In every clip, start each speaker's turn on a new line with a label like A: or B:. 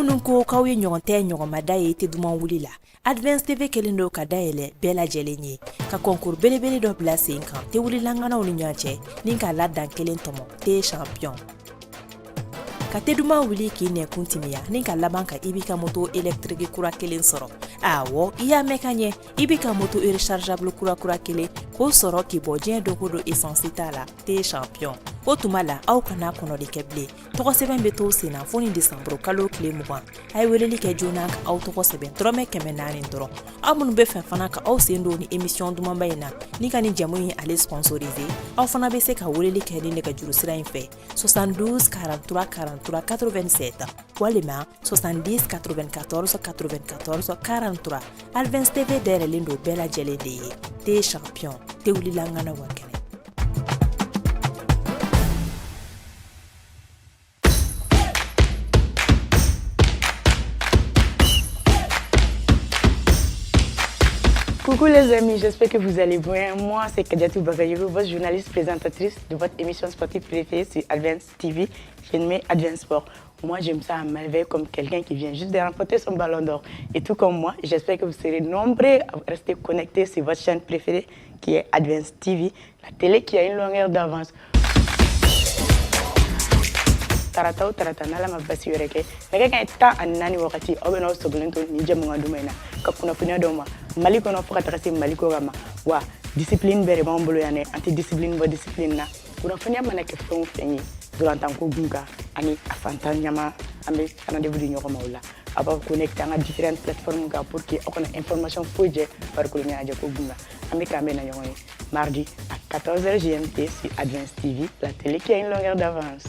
A: Minnu ko k'aw ye ɲɔgɔn tɛ ɲɔgɔnmada ye te duman wuli la, Advance TV kɛlen don ka dayɛlɛ bɛɛ lajɛlen ye, ka concours belebele dɔ bila sen kan te wulilanganaw ni ɲɔgɔn cɛ, ni k'a la dan kelen tɔmɔ, te champion, ka te duman wuli k'i nɛkun timiya, ni ka laban ka i b'i ka moto électrique kura kelen sɔrɔ. Awɔ, i y'a mɛn ka ɲɛ, i b'i ka moto rechargeable kura kura kelen k'o sɔrɔ k'i bɔ diɲɛ dogo don essence t'a la, te champion. O tuma la, aw kana kɔnɔdi kɛ bilen. Tɔgɔ sɛbɛn bɛ to sen na fo ni desanburu kalo tile 20. A ye weleli kɛ joona ka aw tɔgɔ sɛbɛn, dɔrɔmɛ 400 dɔrɔn. Aw minnu bɛ fɛ fana ka aw sen don ni émission dumanba in na, ni ka nin jɛmu in ale sponsoriser, aw fana bɛ se ka weleli kɛ ni nɛgɛjuru sira in fɛ: 72 43 43 87 walima 70 94 94 43. Advance TV dayɛlɛlen don bɛɛ lajɛlen de ye. Te champion, te wulila ŋana wa kɛnɛ.
B: Coucou les amis, j'espère que vous allez bien. Moi, c'est Kadiatou Bagayoko, votre journaliste présentatrice de votre émission sportive préférée sur Advance TV, j'ai nommé Advance Sport. Moi, j'aime ça à m'élever comme quelqu'un qui vient juste de remporter son ballon d'or. Et tout comme moi, j'espère que vous serez nombreux à rester connectés sur votre chaîne préférée qui est Advance TV, la télé qui a une longueur d'avance. Tarata o tarata, n'Ala ma basi wɛrɛ kɛ, nɛgɛ kaɲɛ 14 wagati, aw bɛ n'aw sogolen to nin jɛmukan duman in na ka kunnafoniya d'aw ma Mali kɔnɔ fo ka taga se Mali kɔ kan ma. Wa discipline bɛɛ de b'an bolo yan dɛ, an tɛ discipline bɔ discipline na. Kunnafoniya mana kɛ fɛn o fɛn ye dolantanko gun kan ani a fantan ɲama, an bɛ rendez-vous di ɲɔgɔn ma o la. Aw b'aw connecter an ka différentes plateformes kan pour que aw kana information foyi jɛ farikolo ɲɛnajɛ ko gun kan. An bɛ k'an bɛ na ɲɔgɔn ye mardi à 14h GMT sur Advance TV, la télé qui a une longueur d'avance.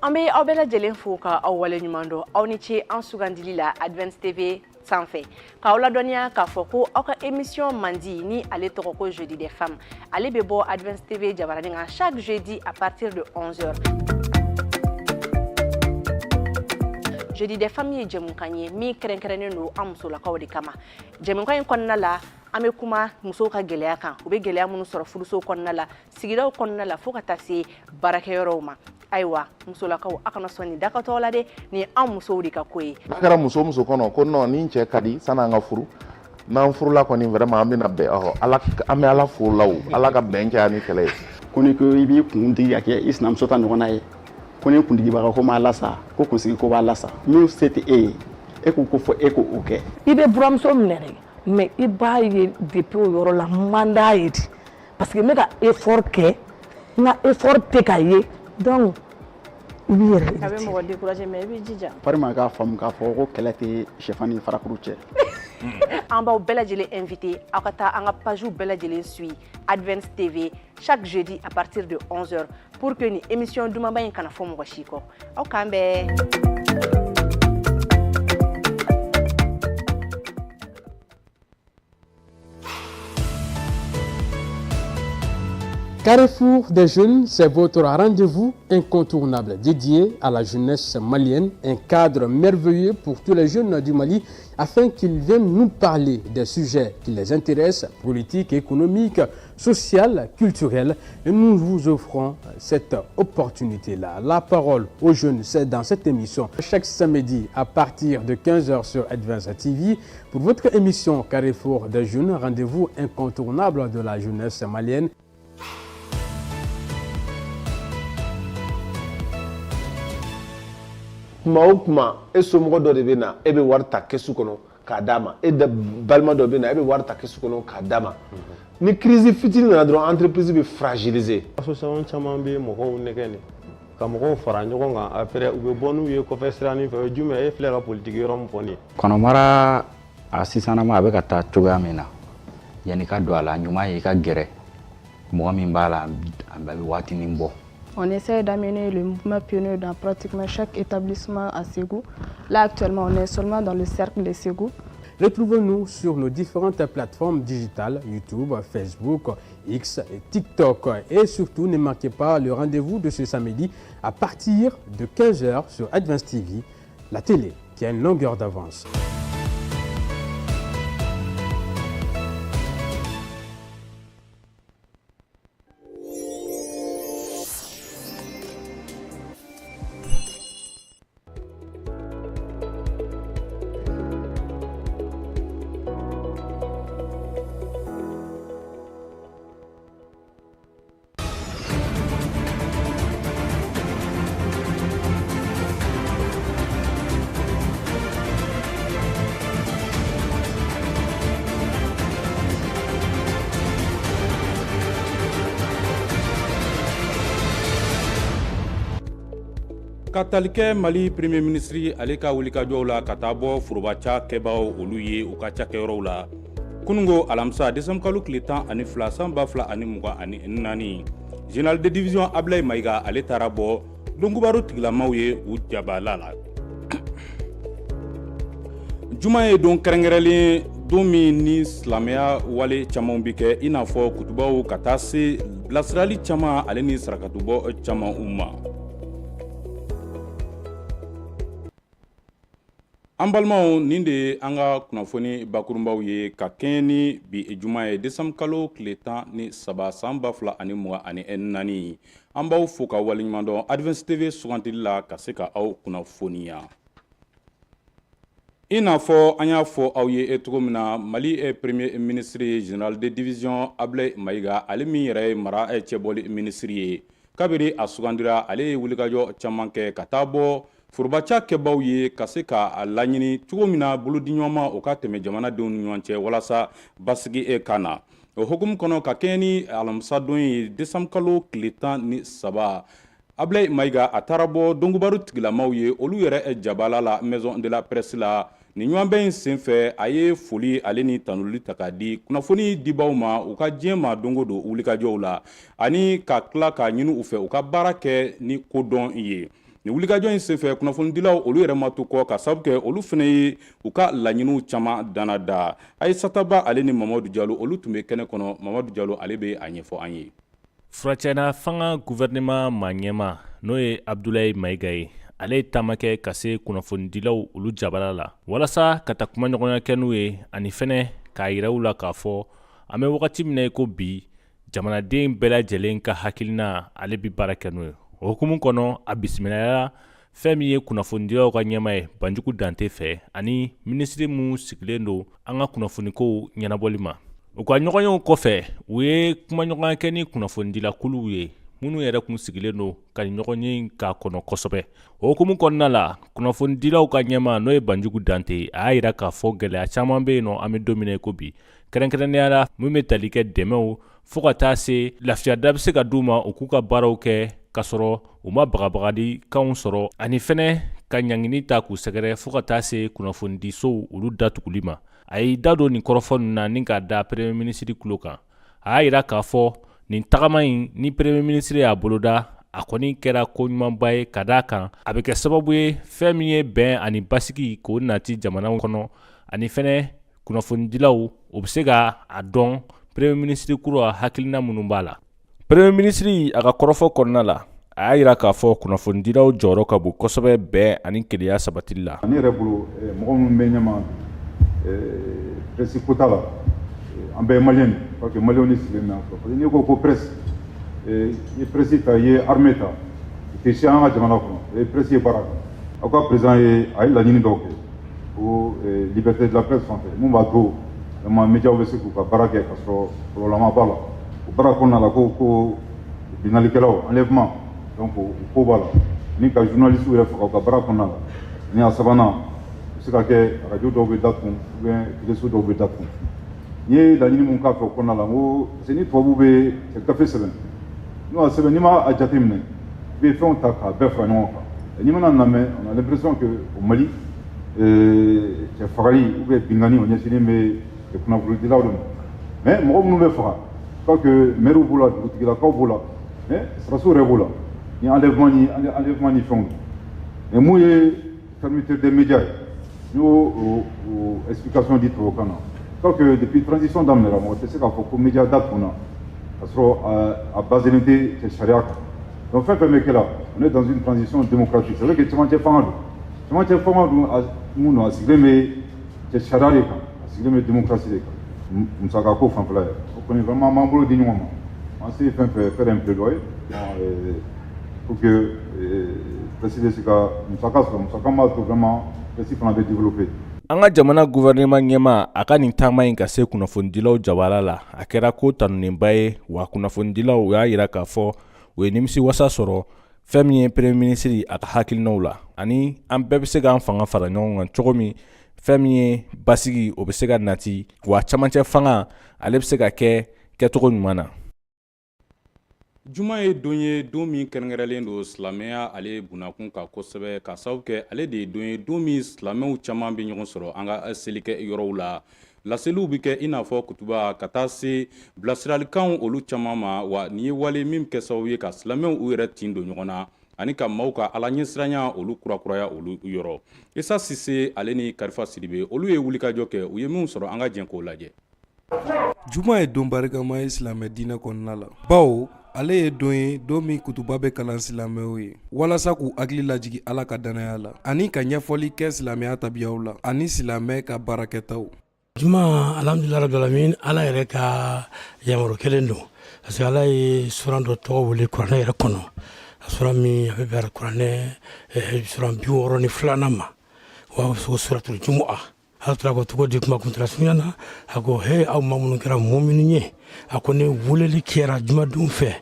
C: An bɛ aw bɛɛ lajɛlen fo ka aw wale ɲuman dɔn. Aw ni ce an sugandili la Advance TV sanfɛ. K'aw ladɔnniya k'a fɔ ko aw ka émission mandi ni ale tɔgɔ ko Jeudi des femmes, ale bɛ bɔ Advance TV jabaranin kan chaque jeudi à partir de 11h. Jeudi des femmes ye jɛmukan ye min kɛrɛnkɛrɛnnen don an musolakaw de kama. Jɛmukan in kɔnɔna la, an bɛ kuma musow ka gɛlɛya kan, u bɛ gɛlɛya minnu sɔrɔ furuso kɔnɔna la, sigidaw kɔnɔna la, fo ka taa se baarakɛyɔrɔw ma. Ayiwa, musolakaw, aw kana sɔn nin dakatɔ la dɛ, nin ye an musow de ka ko ye.
D: N'a kɛra muso o muso kɔnɔ ko non, ni cɛ ka di san'an ka furu, n'an furula kɔni, vraiment an bɛna bɛn. Ɔhɔ, Ala, an bɛ Ala fo la o, Ala ka bɛn kɛ ni kɛlɛ ye.
E: Ko ni ko i b'i kun digi ka kɛ i sinamuso ta ɲɔgɔnna ye, ko ni kundigibaga ko m'a lasa, ko kunsigi ko b'a lasa, min se tɛ e ye, e ko ko fɔ e ko o kɛ.
F: I bɛ buramuso minɛ dɛ, mais i b'a ye depuis o yɔrɔ la, n man d'a ye de, parce que n bɛ ka effort kɛ, n ka effort tɛ ka ye, donc i b'i yɛrɛ
G: A bɛ mɔgɔ décourager, mais i b'i jija.
E: Farima k'a faamu k'a fɔ ko kɛlɛ tɛ sɛfan ni farakuru cɛ.
C: An b'aw bɛɛ lajɛlen invité, aw ka taa an ka page bɛɛ lajɛlen suit Advance TV chaque jeudi à partir de 11h pour que ni émission dumanba in kana fɔ mɔgɔ si kɔ. Aw k'an bɛn.
H: Carrefour des jeunes, c'est votre rendez-vous incontournable dédié à la jeunesse malienne, un cadre merveilleux pour tous les jeunes du Mali afin qu'ils viennent nous parler des sujets qui les intéressent, politiques, économiques, sociales, culturels. Et nous vous offrons cette opportunité-là. La parole aux jeunes, c'est dans cette émission, chaque samedi à partir de 15h sur Advance TV. Pour votre émission Carrefour des jeunes, rendez-vous incontournable de la jeunesse malienne.
I: Kuma o kuma, e somɔgɔ dɔ de bɛ na, e bɛ wari ta kɛsu kɔnɔ k'a d'a ma. E da balima dɔ bɛ na, e bɛ wari ta kɛsu kɔnɔ k'a d'a ma. Ni crise fitinin nana dɔrɔn, entreprise bɛ fragiliser.
J: Association caman bɛ mɔgɔw nɛgɛ nin ka mɔgɔw fara ɲɔgɔn kan, après u bɛ bɔ n'u ye kɔfɛ siranin fɛ. O ye jumɛn? E filɛ ka politique yɔrɔ min fɔ nin ye.
K: Kɔnɔmara a sisanama, a bɛ ka taa cogoya min na, yanni ka don a la, ɲuman ye i ka gɛrɛ mɔgɔ min b'a la, a bɛ waatinin bɔ.
G: On essaie d'amener le mouvement pionnier dans pratiquement chaque établissement à Ségou. Là, actuellement, on est seulement dans le cercle de Ségou.
H: Retrouvez-nous sur nos différentes plateformes digitales, YouTube, Facebook, X et TikTok. Et surtout, ne manquez pas le rendez-vous de ce samedi à partir de 15h sur Advance TV, la télé qui a qui a une longueur d'avance.
L: Ka tali kɛ Mali premier ministre ale ka wulikajɔw la ka taa bɔ foroba cakɛbaw olu ye u ka cakɛyɔrɔw la kunungo alamisa décembre kalo tile 12 san 2024, général de division Ablaye Mayiga ale taara bɔ donkibaru tigilamaw ye u jabala la. Juma ye don kɛrɛnkɛrɛnlen, don min ni silamɛya wale caman bɛ kɛ, i n'a fɔ kutubaw ka taa se bilasirali caman ale ni sarakatubɔ caman u ma. An balimaw, nin de ye an ka kunnafoni bakurunbaw ye ka kɛɲɛ ni bi juma ye, décembre kalo tile 13 san 2024. An b'aw fo ka waleɲuman dɔn Advance TV sugantili la ka se ka aw kunnafoniya. I n'a fɔ an y'a fɔ aw ye cogo min na, Mali premier ministre général de division Ablaye Mayiga, ale min yɛrɛ ye mara cɛbɔli ministre ye, kabiri a sugandira, ale ye wulikajɔ caman kɛ ka taa bɔ foroba cakɛbaw ye ka se k'a laɲini cogo min na bolodiɲɔgɔnma o ka tɛmɛ jamanadenw ni ɲɔgɔn cɛ walasa basigi ka na. O hukumu kɔnɔ, ka kɛɲɛ ni alamisadon ye, décembre kalo tile 13, Ablaye Mayiga a taara bɔ donkibaru tigilamaw ye olu yɛrɛ jabala la maison de la presse la. Nin ɲɔgɔnbɛn in senfɛ, a ye foli ale ni tanuli ta k'a di kunnafoni dibaw ma u ka diɲɛ ma don o don wulikajɔw la, ani ka tila k'a ɲini u fɛ u ka baara kɛ ni kodɔn ye. Nin wulikajɔ in senfɛ, kunnafonidilaw olu yɛrɛ ma to kɔ, ka sababu kɛ olu fana ye u ka laɲiniw caman dana da. Ayisata Ba ale ni Mamadu Jalo, olu tun bɛ kɛnɛ kɔnɔ. Mamadu Jalo, ale bɛ a ɲɛfɔ an ye.
M: Furancɛna fanga gouvernement maa ɲɛmaa, n'o ye Abdoulaye Mayiga ye, ale ye taama kɛ ka se kunnafonidilaw olu jabala la walasa ka taa kumaɲɔgɔnya kɛ n'u ye, ani fɛnɛ k'a yira u la k'a fɔ an bɛ wagati min na i ko bi, jamanaden bɛɛ lajɛlen ka hakilina ale bɛ baara kɛ n'o ye. O hukumu kɔnɔ, a bisimilayara fɛn min ye kunnafonidilaw ka ɲɛmaa ye Banjugu Dante fɛ, ani minisiri min sigilen don an ka kunnafonikow ɲɛnabɔli ma. U ka ɲɔgɔnyew kɔfɛ, u ye kumaɲɔgɔnya kɛ ni kunnafonidilakuluw ye minnu yɛrɛ kun sigilen don ka nin ɲɔgɔnye in k'a kɔnɔ kosɛbɛ. O hukumu kɔnɔna la, kunnafonidilaw ka ɲɛmaa, n'o ye Banjugu Dante, a y'a jira k'a fɔ gɛlɛya caman bɛ yen nɔ an bɛ don min na i ko bi, kɛrɛnkɛrɛnnenya la min bɛ tali kɛ dɛmɛw fo ka taa se lafiyada bɛ se ka d'u ma u k'u ka baaraw kɛ ka sɔrɔ u ma bagabagalikanw sɔrɔ, ani fɛnɛ ka ɲangini ta k'u sɛgɛrɛ fo ka taa se kunnafonidisow olu datuguli ma. A y'i da don nin kɔrɔfɔ ninnu na ni k'a da premier ministre tulo kan. A y'a jira k'a fɔ nin tagama in ni premier ministre y'a boloda, a kɔni kɛra ko ɲumanba ye, ka d'a kan a bɛ kɛ sababu ye fɛn min ye bɛn ani basigi k'o nati jamana kɔnɔ, ani fɛnɛ kunnafonidilaw u bɛ se ka a dɔn premier ministre kura hakilina minnu b'a la. Premier ministre a ka kɔrɔfɔ kɔnɔna la, a y'a jira k'a fɔ kunnafonidilaw jɔyɔrɔ ka bon kosɛbɛ bɛn ani kelenya sabatili la.
N: Ne yɛrɛ bolo, mɔgɔ minnu bɛ ɲɛma presse kota la, an bɛɛ ye maliyɛn de, parce que maliyɛnw de sigilen bɛ yan fɔlɔ. Parce que n'i ko ko presse, i ye presse ta, i ye armée ta, u tɛ se an ka jamana kɔnɔ, i ye presse ye baara kɛ. Aw ka président ye, a ye laɲini dɔw kɛ ko liberté de la presse fan fɛ, mun b'a to vraiment médiaw bɛ se k'u ka baara kɛ ka sɔrɔ kɔlɔlɔ ma b'a la. O baara kɔnɔna la, ko binkannikɛlaw, enlèvement, donc o ko b'a la, ani ka journaliste yɛrɛ faga u ka baara kɔnɔna la. Ani a sabanan, o bɛ se ka kɛ radio dɔw bɛ datugu ou bien téléso dɔw bɛ datugu. N ye laɲini mun k'a fɛ o kɔnɔna la, n ko parce que ni tubabu bɛ gafe sɛbɛn, n'u y'a sɛbɛn, n'i ma a jateminɛ, i bɛ fɛnw ta k'a bɛɛ fara ɲɔgɔn kan. N'i mana lamɛn, on a l'impression que au Mali, cɛ fagali ou bien binkanni, o ɲɛsinnen bɛ kunnafonidilaw de ma. Mais mɔgɔ minnu bɛ faga, je crois que maires b'o la, dugutigilakaw b'o la, mais sɔrɔdasiw yɛrɛ b'o la, ni enlèvement ni fɛnw. Mais mun ye fermeture des médias ye, n y'o explication di tubabukan na. Je crois que depuis transition daminɛra, mɔgɔ tɛ se k'a fɔ ko média datugunna ka sɔrɔ a baselen tɛ sariya kan. Donc fɛn fɛn bɛ kɛ la, on est dans une transition démocratique. C'est vrai que cɛmancɛ fanga don, cɛmancɛ fanga dun. Mun don, a sigilen bɛ cɛ sariya de kan, a sigilen bɛ démocratie de kan. Musaka ko fanfɛla ye, o kɔni, vraiment, an b'an bolo di ɲɔgɔn ma, an se fɛn fɛn faire un plaidoyer pour que presse bɛ se ka musaka sɔrɔ, musaka min b'a to vraiment presse fana bɛ développer.
M: An ka jamana gouvernement ɲɛmaa, a ka nin taama in ka se kunnafonidilaw jabala la, a kɛra ko tanunenba ye. Wa kunnafonidilaw, u y'a yira k'a fɔ u ye nimisi wasa sɔrɔ fɛn min ye premier ministre a ka hakilinaw la, ani an bɛɛ bɛ se k'an fanga fara ɲɔgɔn kan cogo min, fɛn min ye basigi, o bɛ se ka nati, wa camancɛ fanga, ale bɛ se ka kɛ kɛcogo ɲuman na.
L: Juma ye don ye, don min kɛrɛnkɛrɛnlen don silamɛya ale bunakun kan kosɛbɛ, ka sababu kɛ ale de ye don ye, don min silamɛw caman bɛ ɲɔgɔn sɔrɔ an ka selikɛ yɔrɔw la. Laseliw bɛ kɛ i n'a fɔ kutuba, ka taa se bilasiralikanw olu caman ma. Wa nin ye wale min kɛ sababu ye ka silamɛw u yɛrɛ tin don ɲɔgɔn na, ani ka maaw ka Ala ɲɛsiranya olu kurakuraya olu yɔrɔ. Isa Sise, ale ni Karifa Sidibe, olu ye wulikajɔ kɛ. U ye min sɔrɔ, an ka jɛ k'o lajɛ.
O: Juma ye don barikama ye silamɛ diinɛ kɔnɔna la, bawo ale ye don ye, don min kutuba bɛ kalan silamɛw ye walasa k'u hakili lajigi Ala ka dannaya la, ani ka ɲɛfɔli kɛ silamɛya tabiyaw la ani silamɛ ka baarakɛtaw.
P: Juma, alhamdulilahi rabbil alamin, Ala yɛrɛ ka yamaru kelen don, parce que Ala ye suran dɔ tɔgɔ wele kuranɛ yɛrɛ kɔnɔ, a suran min a bɛ bɛn kuranɛ suran 62nan ma, o b'a fɔ ko suratul jumu'a. Ala taala ko cogo di kuma kuntala surunya na? A ko: he, aw maa minnu kɛra mumini ye, a ko ni weleli kɛra jumadon fɛ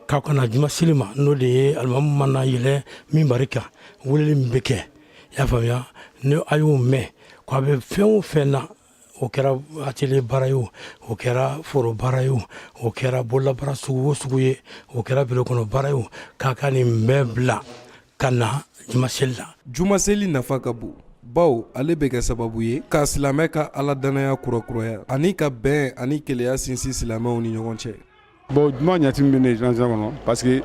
P: k'aw ka na juma seli ma, n'o de ye alimamu mana yɛlɛ minbari kan, weleli min bɛ kɛ, i y'a faamuya, ni a y'o mɛn ko a bɛ fɛn o fɛn na, o kɛra atelier baara ye, o o kɛra foro baara ye, o o kɛra bololabaara sugu o sugu ye, o kɛra biro kɔnɔ baara ye, o k'a ka nin bɛɛ bila ka na juma seli la.
O: Juma seli nafa ka bon, bawo ale bɛ kɛ sababu ye ka silamɛ ka Ala dannaya kurakuraya, ani ka bɛn ani kelenya sinsin silamɛw ni ɲɔgɔn cɛ.
Q: Bon, juma ɲati min bɛ ne diɲɛ kɔnɔ, parce que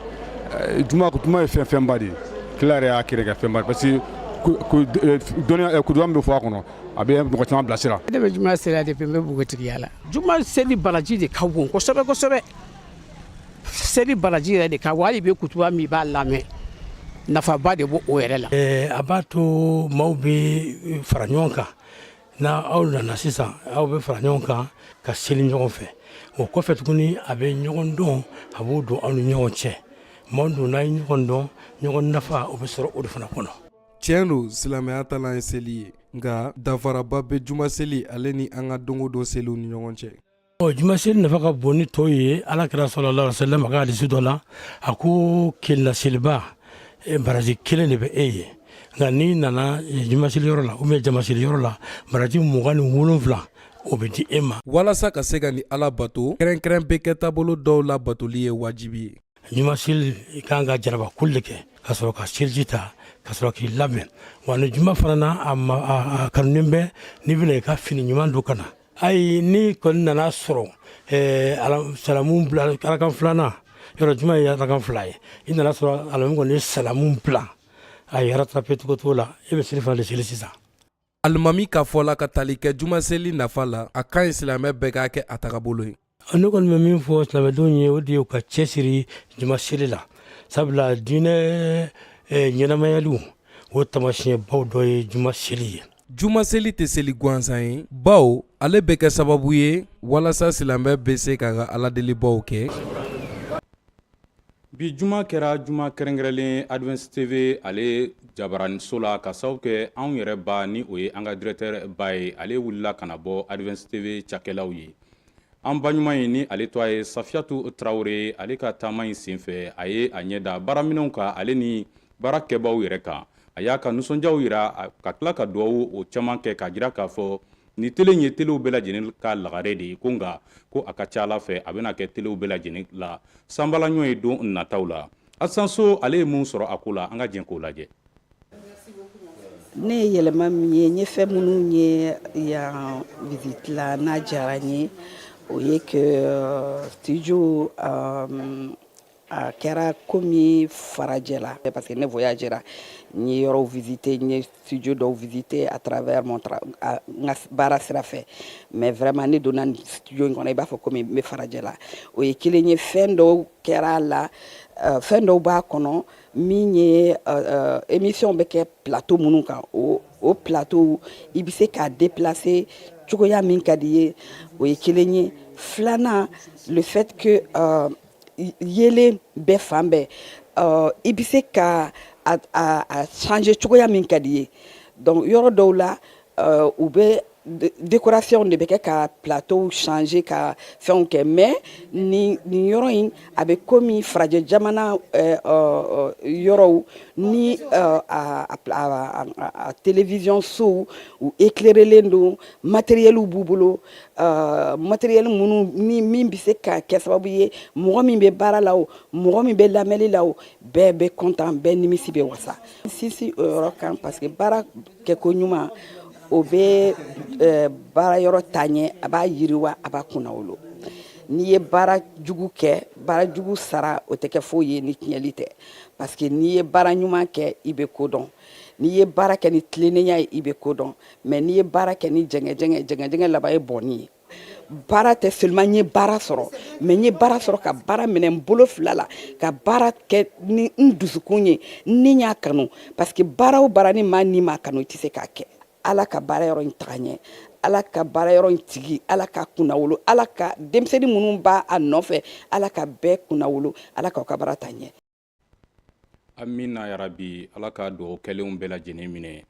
Q: juma ye fɛnba de ye. Kira yɛrɛ y'a kɛrɛ kɛ fɛnba, parce que dɔnniya kutuba min bɛ fɔ a kɔnɔ, a bɛ mɔgɔ caman bilasira.
R: Ne bɛ juma seli depuis n bɛ npogotigiya la. Juma seli baraji de ka bon kosɛbɛ kosɛbɛ. Seli baraji yɛrɛ de ka bon. Hali i bɛ kutuba min, i b'a lamɛn, nafaba de b'o o yɛrɛ la.
P: A b'a to maaw bɛ fara ɲɔgɔn kan. N'a aw nana sisan, aw bɛ fara ɲɔgɔn kan ka seli ɲɔgɔn fɛ. O kɔfɛ tuguni, a bɛ ɲɔgɔn dɔn, a b'o don aw ni ɲɔgɔn cɛ. Maaw don, n'a ye ɲɔgɔn dɔn, ɲɔgɔn nafa, o bɛ sɔrɔ o de fana kɔnɔ.
O: Tiɲɛ don, silamɛya taalan ye seli ye, nka danfaraba bɛ juma seli ale ni an ka don o don seliw ni ɲɔgɔn cɛ.
P: Ɔ, juma seli nafa ka bon ni tɔw ye. Ala kira sallallahu alaihi wasallam ka hadisi dɔ la, a ko kelenna seliba, baraji kelen de bɛ e ye, nka n'i nana juma seliyɔrɔ la ou bien jama seliyɔrɔ la, baraji 27, o bɛ di e ma.
O: Walasa ka se ka ni Ala bato kɛrɛnkɛrɛn bɛ kɛ taabolo dɔw la, batoli ye wajibi ye.
P: Juma seli, i kan ka janaba koli de kɛ ka sɔrɔ ka seliji ta, ka sɔrɔ k'i labɛn. Wa ni juma fana na, a ma a kanunen bɛ n'i bɛna, i ka fini ɲuman don ka na. Ayi, ni kɔni nana sɔrɔ salamu bila arakan filanan yɔrɔ, juma ye arakan fila ye, i nana sɔrɔ alimamu kɔni ye salamu bila, a ye rattraper cogo t'o la, e bɛ seli fana de seli sisan.
O: Alimami ka fɔ la, ka tali kɛ juma seli nafa la, a ka ɲi silamɛ bɛɛ k'a kɛ a tagabolo ye.
P: Ne kɔni bɛ min fɔ silamɛdenw ye, o de ye u ka cɛsiri juma seli la, sabula diinɛ ɲɛnamayaliw, o taamasiyɛnbaw dɔ ye juma seli ye.
O: Juma seli tɛ seli gansan ye, bawo ale bɛ kɛ sababu ye walasa silamɛ bɛ se k'a ka aladelibaw kɛ.
L: Bi juma kɛra juma kɛrɛnkɛrɛnlen Advance TV ale jabaraniso la, ka sababu kɛ anw yɛrɛ ba ni o ye an ka directeur ba ye. Ale wulila ka na bɔ Advance TV cakɛlaw ye. An ba ɲuman in ni ale tɔgɔ ye Safiyatu Tarawele, ale ka taama in senfɛ, a ye a ɲɛ da baaraminɛnw kan, ale ni baara kɛbaw yɛrɛ kan. A y'a ka nisɔndiyaw yira, ka tila ka dugawu o caman kɛ, k'a jira k'a fɔ ni télé ye téléw bɛɛ lajɛlen ka lagare de ye, ko nka ko a ka ca Ala fɛ, a bɛna kɛ téléw bɛɛ lajɛlen la sanbalaɲɔ ye don nataw la. Asanso, ale ye mun sɔrɔ a ko la? An ka jɛ k'o lajɛ.
S: Ne ye yɛlɛma min ye, n ye fɛn minnu ye yan visite la, n'a diyara n ye, o ye que studio a kɛra komi farajɛla, parce que ne voyagera, n ye yɔrɔw visiter, n ye studio dɔw visiter à travers mon n ka baara sira fɛ, mais vraiment ne donna studio in kɔnɔ, i b'a fɔ komi n bɛ farajɛla. O ye kelen ye. Fɛn dɔw kɛra a la, fɛn dɔw b'a kɔnɔ min ye émission bɛ kɛ plateau minnu kan, o O plateau i bɛ se k'a déplacer cogoya min ka di ye, o ye kelen ye. Filanan, le fait que yeelen bɛɛ fan bɛɛ, i bɛ se ka a changer cogoya min ka di ye. Donc yɔrɔ dɔw la, u bɛ décoration de bɛ kɛ ka plateau changer, ka fɛnw kɛ, mais nin yɔrɔ in, a bɛ komi farajɛ jamana yɔrɔw ni a télévision sow, u éclairelen don, matériel b'u bolo, matériel minnu ni min bɛ se ka kɛ sababu ye, mɔgɔ min bɛ baara la o, mɔgɔ min bɛ lamɛnni la o, bɛɛ bɛ content, bɛɛ nimisi bɛ wasa. Sinsin o yɔrɔ kan, parce que baara kɛko ɲuman, o bɛ baara yɔrɔ taa ɲɛ, a b'a yiriwa, a b'a kunnawolo. N'i ye baara jugu kɛ, baara jugu sara, o tɛ kɛ foyi ye ni tiɲɛli tɛ, parce que n'i ye baara ɲuman kɛ, i bɛ ko dɔn. N'i ye baara kɛ ni tilennenya ye, i bɛ ko dɔn. Mais n'i ye baara kɛ ni jɛngɛjɛngɛ, jɛngɛjɛngɛ laban ye bɔnni ye. Baara tɛ seulement n ye baara sɔrɔ, mais n ye baara sɔrɔ ka baara minɛ n bolo fila la, ka baara kɛ ni n dusukun ye, ni y'a kanu, parce que baara o baara, ni maa ni m'a kanu, i tɛ se k'a kɛ. Ala ka baara yɔrɔ in taga ɲɛ, Ala ka baara yɔrɔ in tigi, Ala ka kunnawolo, Ala ka denmisɛnnin minnu b'a a nɔfɛ, Ala ka bɛɛ kunnawolo, Ala k'aw ka baara ta ɲɛ.
L: Amina yarabi, Ala ka dugawu kɛlenw bɛɛ lajɛlen minɛ.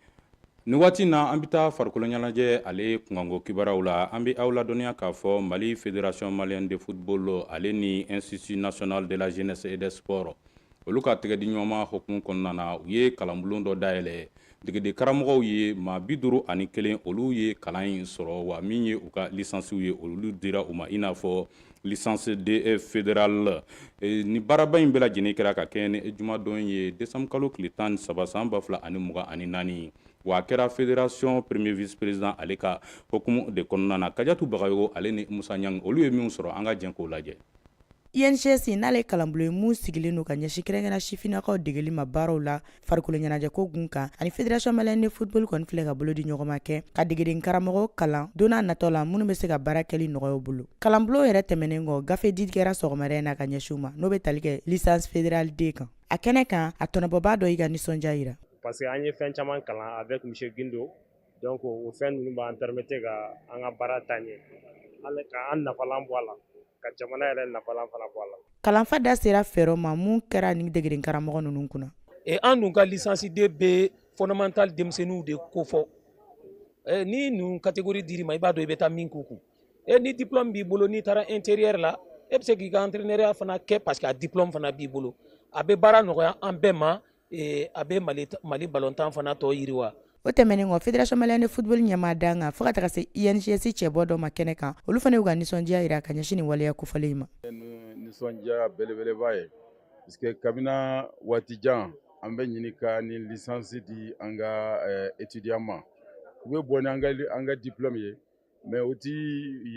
L: Nin waati na, an bɛ taa farikolo ɲɛnajɛ ale kunkanko kibaruyaw la. An bɛ aw ladɔnniya k'a fɔ Mali Fédération malienne de football ale ni Institut national de la jeunesse et des sports, olu ka tɛgɛ di ɲɔgɔnma hukumu kɔnɔna na, u ye kalanbulon dɔ dayɛlɛ. Degeden karamɔgɔw ye maa 51, olu ye kalan in sɔrɔ, wa min ye u ka lisansiw ye, olu dira u ma, i n'a fɔ licence D fédérale. Ni baaraba in bɛɛ lajɛlen kɛra ka kɛ ni jumadon ye, décembre kalo tile 13 san 2024, wa a kɛra fédération premier vice président ale ka hukumu de kɔnɔna na. Kajatu Bagayogo ale ni Musa Ɲang, olu ye min sɔrɔ, an ka jɛn k'o lajɛ.
T: INJS n'ale kalanbulon ye mun sigilen don ka ɲɛsin kɛrɛnkɛrɛn sifinnakaw degeli ma baaraw la farikolo ɲɛnajɛko gun kan, ani Fédération malienne de football kɔni filɛ ka bolo di ɲɔgɔn ma kɛ ka degeden karamɔgɔ kalan don n'a natɔ la, minnu bɛ se ka baara kɛli nɔgɔya u bolo. Kalanbulon yɛrɛ tɛmɛnen kɔ, gafe di kɛra sɔgɔmada in na ka ɲɛsin u ma, n'o bɛ tali kɛ licence fédérale D kan. A kɛnɛ kan, a tɔnɔbɔbaa dɔ y'i ka nisɔndiya yira.
U: Parce que an ye fɛn caman kalan avec monsieur Gindo, donc o fɛn ninnu b'an permettre ka an ka baara taa ɲɛ, ka an nafalan bɔ a la, ka jamana yɛrɛ nafalan fana bɔ a la.
T: Kalanfa da sera fɛɛrɛ ma mun kɛra ni degeden karamɔgɔ ninnu kunna.
V: E an dun ka licence D bɛ fondamental denmisɛnninw de kofɔ. Ni ninnu catégorie dir'i ma, i b'a dɔn i bɛ taa min k'u kun. E ni diplôme b'i bolo, n'i taara intérieur la, e bɛ se k'i ka entraîneuriat fana kɛ, parce que a diplôme fana b'i bolo. A bɛ baara nɔgɔya an bɛɛ ma, a bɛ Mali balontan fana tɔ yiriwa.
T: O tɛmɛnen kɔ, Fédération malienne de football ɲɛmaa dan kan, fo ka taga se INJS cɛbɔ dɔ ma kɛnɛ kan, olu fana y'u ka nisɔndiya yira ka ɲɛsin nin waleya kofɔlen in ma.
W: Nisɔndiya belebeleba ye, parce que kabini waati jan, an bɛ ɲini ka ni licence di an ka étudiant ma. U bɛ bɔ ni an ka diplôme ye, mais u ti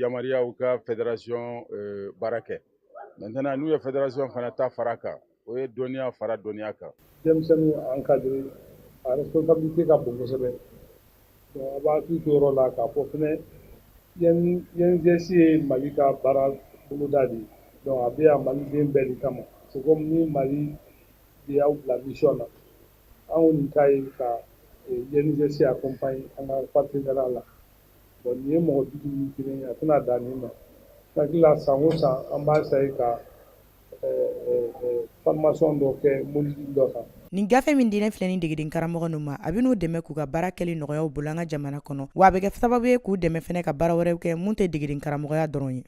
W: yamaruya u ka fédération baara kɛ. Maintenant, n'u ye fédération fana ta fara kan, o ye dɔnniya fara dɔnniya kan.
X: Denmisɛnninw encadré, a responsabilité ka bon kosɛbɛ. Donc a b'a hakili to yɔrɔ la k'a fɔ fɛnɛ INJS ye Mali ka baara boloda de ye. Donc a bɛ yan maliden bɛɛ de kama. C'est comme ni Mali de y'aw bila mission na, an kɔni ta ye ka INJS accompagner an ka partenariat la. Bon, nin ye mɔgɔ 51 ye, a tɛna dan nin ma. N hakili la, san o san, an b'a essayer ka formation dɔ kɛ module dɔ kan.
T: Nin gafe min dilen filɛ ni degeden karamɔgɔ ninnu ma, a bɛ n'u dɛmɛ k'u ka baara kɛli nɔgɔya u bolo an ka jamana kɔnɔ, wa a bɛ kɛ sababu ye k'u dɛmɛ fɛnɛ ka baara wɛrɛw kɛ mun tɛ degeden karamɔgɔya dɔrɔn ye.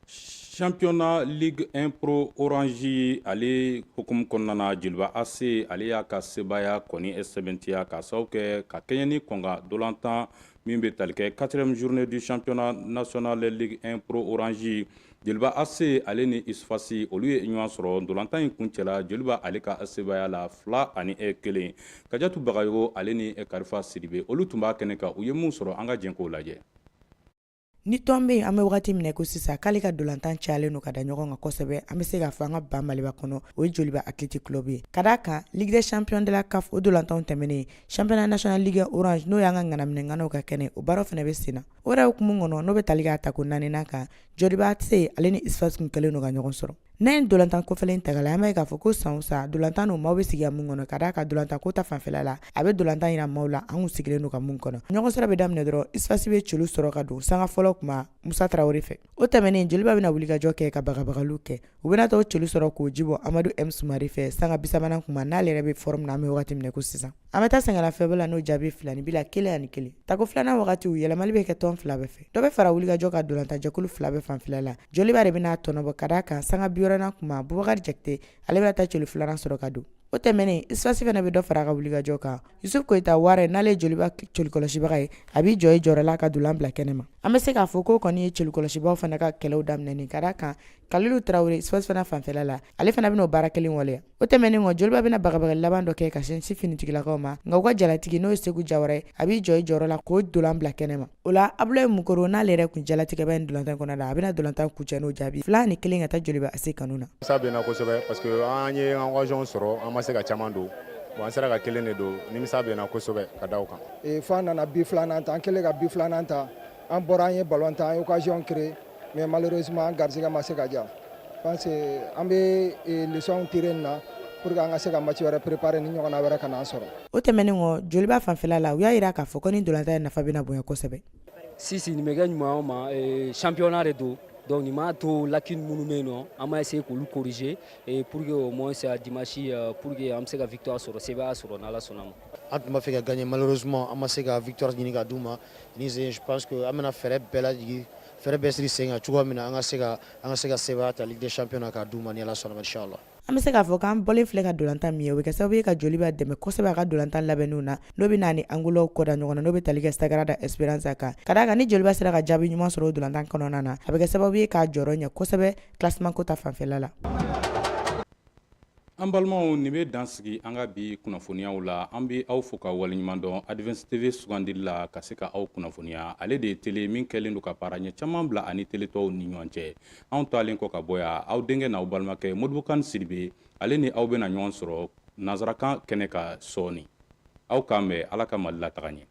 L: Championnat Ligue 1 Pro Orange ale hukumu kɔnɔna na, Joliba AC ale y'a ka sebaaya kɔni sɛbɛntiya ka sababu kɛ ka kɛɲɛ ni kɔnka dolantan min bɛ tali kɛ quatrième journée du championnat national Ligue 1 Pro Orange. Joliba AC ale ni USFAS, olu ye ɲɔgɔn sɔrɔ. Dolantan in kuncɛla Joliba ale ka sebaaya la, 2-1. Kajatu Bagayogo ale ni Karifa Sidibe, olu tun b'a kɛnɛ kan. U ye mun sɔrɔ, an ka jɛn k'o lajɛ.
T: Ni tɔn bɛ yen, an bɛ wagati minɛ ko sisan k'ale ka dolantan cayalen don ka da ɲɔgɔn kan kosɛbɛ, an bɛ se k'a fɔ an ka ba Maliba kɔnɔ, o ye Joliba Athletic Club ye. Ka d'a kan, Ligue des champions de la CAF, o dolantanw tɛmɛnen, championnat national Ligue Orange, n'o y'an ka ŋanaminɛŋanaw ka kɛnɛ, o baaraw fana bɛ sen na. O yɛrɛ hukumu kɔnɔ, n'o bɛ tali kɛ a tako naaninan kan, Joliba AC ale ni USFAS tun kɛlen don ka ɲɔgɔn sɔrɔ. N'a ye dolantan kofɔlen ta k'a lajɛ, an b'a ye k'a fɔ ko san o san dolantan n'o maaw bɛ sigi ka mun kɔnɔ, ka d'a kan dolantan ko ta fanfɛla la, a bɛ dolantan yira maaw la an kun sigilen don ka mun kɔnɔ. Ɲɔgɔn sɔrɔ bɛ daminɛ dɔrɔn, USFAS bɛ celu sɔrɔ ka don sanga fɔlɔ kuma Musa Tarawele fɛ. O tɛmɛnen, Joliba bɛna wulikajɔ kɛ ka bagabagaliw kɛ. U bɛna taa o celu sɔrɔ k'o jibɔ Amadu M Sumare fɛ sanga 30nan kuma, n'ale yɛrɛ bɛ forme na an bɛ wagati min na ko sisan. An bɛ taa sɛgɛnlafiɲɛbɔ la n'o jaabi 2-1. Tako filanan wagatiw, yɛlɛmali bɛ kɛ tɔn fila bɛɛ fɛ. Dɔ bɛ fara wulikajɔ kan dolantanjɛkulu fila bɛɛ fanfɛla la. Joliba de bɛna tɔnɔbɔ, ka d'a kan sanga 60nan kuma Bubakari Jakite, ale bɛna taa celu filanan sɔrɔ ka don. O tɛmɛnen, USFAS fana bɛ dɔ fara a ka wulikajɔ kan. Yusuf Koyita Ware, n'ale ye Joliba celikɔlɔsibaga ye, a b'i jɔ i jɔyɔrɔ la ka dolan bila kɛnɛ ma. An bɛ se k'a fɔ k'o kɔni ye celikɔlɔsibaw fana ka kɛlɛw daminɛ, ka d'a kan Kalilu Tarawele, USFAS fana fanfɛla la, ale fana bɛna o baara kelen waleya. O tɛmɛnen kɔ, Joliba bɛna bagabagali laban dɔ kɛ ka sin finitigilakaw ma, nka u ka jalatigi, n'o ye Segu Jawara ye, a b'i jɔ i jɔyɔrɔ la k'o dolan bila kɛnɛ ma. O la, Abulayi Mukoro, n'ale yɛrɛ kun jalatigɛba in dolantan kɔnɔ la, a bɛna dolantan kuncɛ n'o jaabi 2-1 ka taa Joliba AC kanu na.
A: Sa bɛ na kosɛbɛ parce que an ye occasion sɔrɔ, an ma se ka caman don. Bon, an sera ka kelen de don. Nimisa bɛ na kosɛbɛ ka da o kan.
B: Fo an nana but filanan ta. An kɛlen ka but filanan ta, an bɔra, an ye ballon ta, an ye occasion créer, mais malheureusement an garisɛgɛ ma se ka diya. Pense an bɛ leçon tirer nin na pour que an ka se ka match wɛrɛ préparer ni ɲɔgɔnna wɛrɛ kana an sɔrɔ.
T: O tɛmɛnen kɔ, Joliba fanfɛla la, u y'a jira k'a fɔ ko ni dolantan in nafa bɛna bonya kosɛbɛ.
D: Si nin bɛ kɛ ɲuman ma, championnat de don. Donc nin m'a to lacune minnu bɛ yen nɔ, an b'a essayer k'olu corriger et pour que au moins dimanche, pour que an bɛ se ka victoire sɔrɔ, sebaaya sɔrɔ, n'Ala sɔnna ma.
F: An tun b'a fɛ ka gagner, malheureusement an ma se ka victoire ɲini ka d'u ma. Ni je pense que an bɛna fɛɛrɛ bɛɛ lajigin, fɛɛrɛ bɛɛ siri sen kan cogoya min na an ka se ka sebaaya ta Ligue des champions na k'a d'u ma, ni Ala sɔnna ma, inchallah.
T: An bɛ se k'a fɔ k'an bɔlen filɛ ka dolantan min ye, o bɛ kɛ sababu ye ka Joliba dɛmɛ kosɛbɛ a ka dolantan labɛnniw na, n'o bɛ na ni Angolaw kɔda ɲɔgɔn na, n'o bɛ tali kɛ Sagrada Esperança kan. Ka d'a kan ni Joliba sera ka jaabi ɲuman sɔrɔ o dolantan kɔnɔna na, a bɛ kɛ sababu ye k'a jɔyɔrɔ ɲɛ kosɛbɛ classement ko ta fanfɛla la.
L: An balimaw, nin bɛ dan sigi an ka bi kunnafoniyaw la. An bɛ aw fo ka waleɲuman dɔn Advance TV sugandili la ka se ka aw kunnafoniya. Ale de ye télé min kɛlen don ka baara ɲɛ caman bila ani télé tɔw ni ɲɔgɔn cɛ. Anw taalen kɔ ka bɔ yan, aw denkɛ n'aw balimakɛ Modibo Kane Sidibe, ale ni aw bɛna ɲɔgɔn sɔrɔ nanzarakan kɛnɛ ka sɔɔni. Aw k'an bɛn. Ala ka Mali la taga ɲɛ.